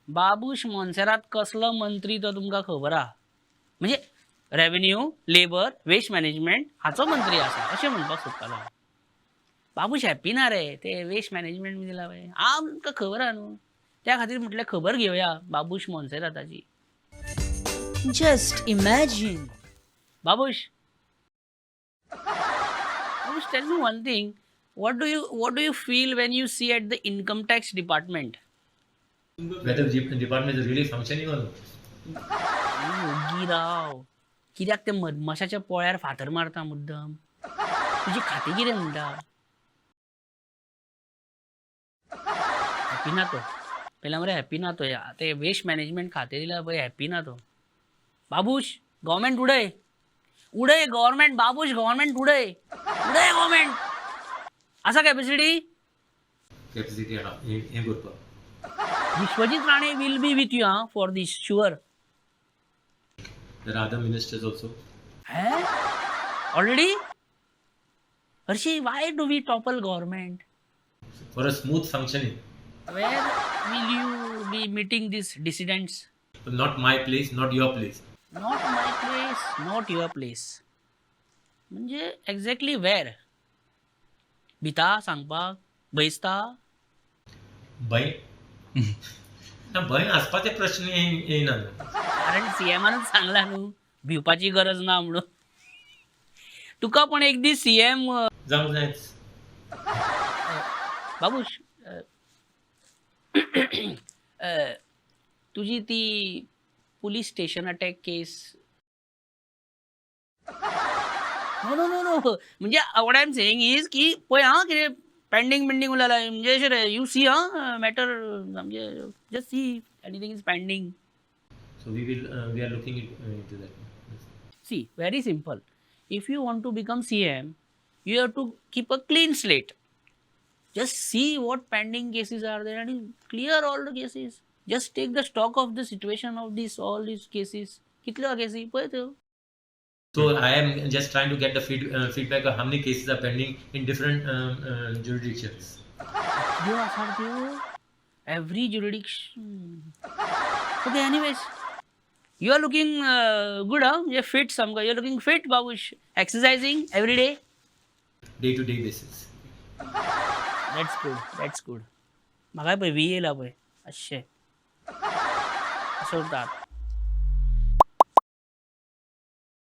बाबूश मोन्सेरात कसलो मंत्री तो तुमकां खबर आहा. म्हणजे रेव्हेन्यू, लेबर, वेस्ट मॅनेजमेंट हाचो मंत्री आसा अशें म्हणपाक सोदतालो हांव. बाबूश हॅप्पी ना रे, ते वेस्ट मॅनेजमेंट बी दिला पळय, आमकां खबर आहा न्हू. त्या खातीर म्हटलें खबर घेवया Babush मोन्सेराताची. Just imagine. Babush, Babush, tell me one thing. What do you feel when you see at the income tax department? Whether the department is really functioning or not. ओग्गी राव, कित्याक ते मदमाशाच्या पोळ्यार फातर मारता मुद्दम? तुजी खातें कितें म्हणटा? हॅपी ना तो पहिला मरे, हॅपी ना तो. ते वेस्ट मॅनेजमेंट खातें दिला पळय, हॅपी ना तो. बाबूश, गव्हर्मेंट उडय, उडय गव्हर्मेंट. बाबूश, गव्हर्मेंट उडय, उडय गव्हर्मेंट. आसा कॅपॅसिटी? कॅपॅसिटी आहा हें हें करपाक. Vishwajit Rane will be with you ah for this, sure. There are other ministers also. Already Harshi, why do we topple government? For a smooth functioning. Where will you be meeting these dissidents? Not my place, not your place. Not my place, not your place. म्हणजे exactly वेर? भिता सांगपाक, भंयसता? भंय ना, भंय आसपाचे प्रश्न येयना न्हू. कारण सीएमानच सांगला न्हू भिवपाची गरज ना म्हणून तुका. पण एक दीस सीएम जावंक जायच. बाबूश, अ, अ, तुजी ती police station attack case. No, no, no, no, म्हणजे what I am saying is की पळय आं, कितें पेंडींग पेंडींग उरलें म्हणजे अशें you see आं मॅटर, म्हणजे just see anything is pending. So we are looking into that. See, very simple. If you want to become CM, you have to keep a clean slate. Just see what pending cases are there and clear all the cases. Just take the stock of the situation of this all these cases. कितल्यो केसी पळय त्यो. So I am just trying to get the feedback of how many cases are pending in different jurisdictions. त्यो आसा त्यो every jurisdiction. Okay, anyways, you are looking good हा, म्हणजे fit सामको. You are looking fit, Babush. Exercising every day? Day to day basis. That's good, that's good. म्हाकाय पळय, V येयला पळय, अशें अशें उरतात.